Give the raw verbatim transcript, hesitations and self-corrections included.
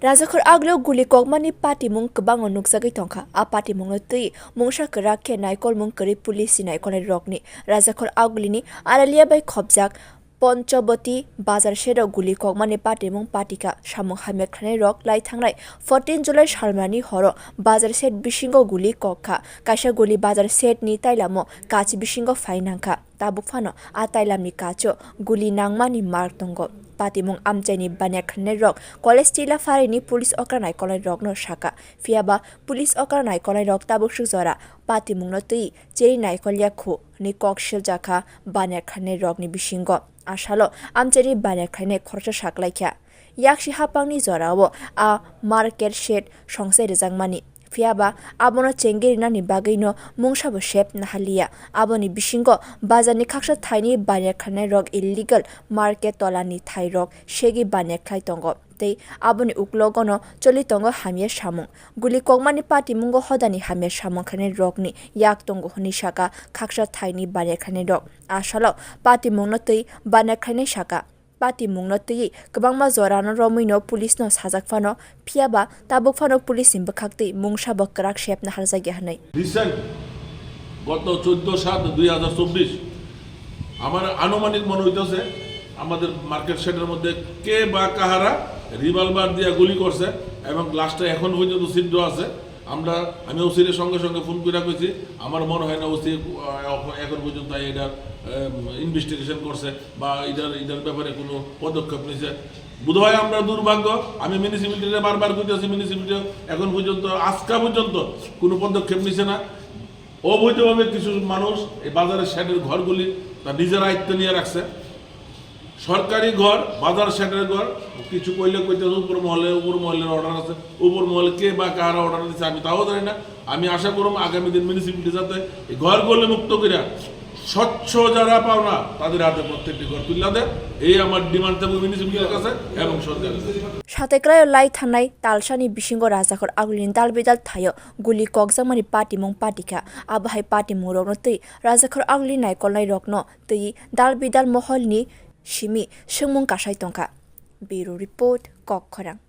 Rajakhor Agulio guli kokmani patimung kwbangno nukjagwi tongkha. A patimungno twi mungsa kwrak khe naikolmung kwrwi police ni naikolnai rokni. Rajakhor Agulini Aralia bai khopjak Ponchaboti bazar shed o guli kokmani patimung patikha. Samung hamya khlainai rok lai thangnai fourteen July salmani horo bazar shed bisingo guli kokkha. Kaisa guli bazar shed ni tailamo kachi bisingo phai nangkha. Tabuk phano a tailamni kacho guli nangmani mark tongo. Patimung amchaini baniya khlainai rok college tila pharini police okra naikolnai rokno saka. Phiyaba police okra naikolnai rok tabuk suk jora patimungno twi cheri naikolya khu hwnwi kok siljakha baniya khlainai rokni bisingo. A salo amchaini baniya khlainai khoroksa saklaikha. Yaksi hapangni jorao a market shed songsai rwjakmani. Phiyaba abono chengwi rinani bagwino mungsabo sep nahaliya. Aboni bisingo bazarni khaksa thaini baniya khlainai rok illegal market tolani thairok segwi baniya khlai tongo. Tei aboni uklogono choli tongo hamya samung. Guli kokmani patimungo hodani hamya samung khlainai rokni yak tongo hwnwi saka khaksa thaini baniya khlainai rok. A salo patimungno twi baniya khlainai saka. Patimungno twiwi kwbangma jorano romwino police no sajak phano, phiyaba tabuk phano police ni bwkhak twi mungsabo kwrak sepna harjakya hwnwi. Recent গত চোদ্দ সাত দুই হাজার চব্বিশ আমার আনুমানিক মনে হইতেছে আমাদের মার্কেট শেডের মধ্যে কে বা কাহারা রিভলভার দিয়ে গুলি করছে এবং লাশটা এখন পর্যন্ত ছিদ্র আছে। আমরা আমি ওসির সঙ্গে সঙ্গে ফোন করে কইছি। আমার মনে হয় না ওসি এখন পর্যন্ত এটা ইনভেস্টিগেশন করছে বা এটার এটার ব্যাপারে কোনো পদক্ষেপ নিছে। বোধহয় আমরা দুর্ভাগ্য। আমি মিউনিসিপ্যালিটিতে বারবার কইতেছি, মিউনিসিপ্যালিটি এখন পর্যন্ত, আজকা পর্যন্ত কোনো পদক্ষেপ নিছে না। অবৈধভাবে কিছু মানুষ এই বাজারের শেডের ঘরগুলি তার নিজের আয়ত্তে নিয়ে রাখছে। সরকারি ঘর, বাজার শেডের ঘর, কিছু কইলে কইতে উপর মহলে, উপর মহলের অর্ডার আছে, উপর মহলে কে বা কারা অর্ডার দিচ্ছে আমি তাও জানি না। আমি আশা করব আগামী দিন মিউনিসিপ্যালিটি যাতে এই ঘরগুলি মুক্ত করে স্বচ্ছ যারা পাওনা তাদের হাতে প্রত্যেকটি ঘর তুলে দেয়, এই আমার ডিমান্ড থাকবে মিউনিসিপ্যালিটির কাছে এবং সরকারের কাছে। Satekraio lai thanai talsani bisingo Rajakhor Agulini dal bidal thaio guli kokjakmani patimung patikha. Abo hai patimung rokno twi Rajakhor Agulini naikolnai rokno twi dal bidal moholni simi swngmung kasai tongkha. Bureau Report, Kokkhorang.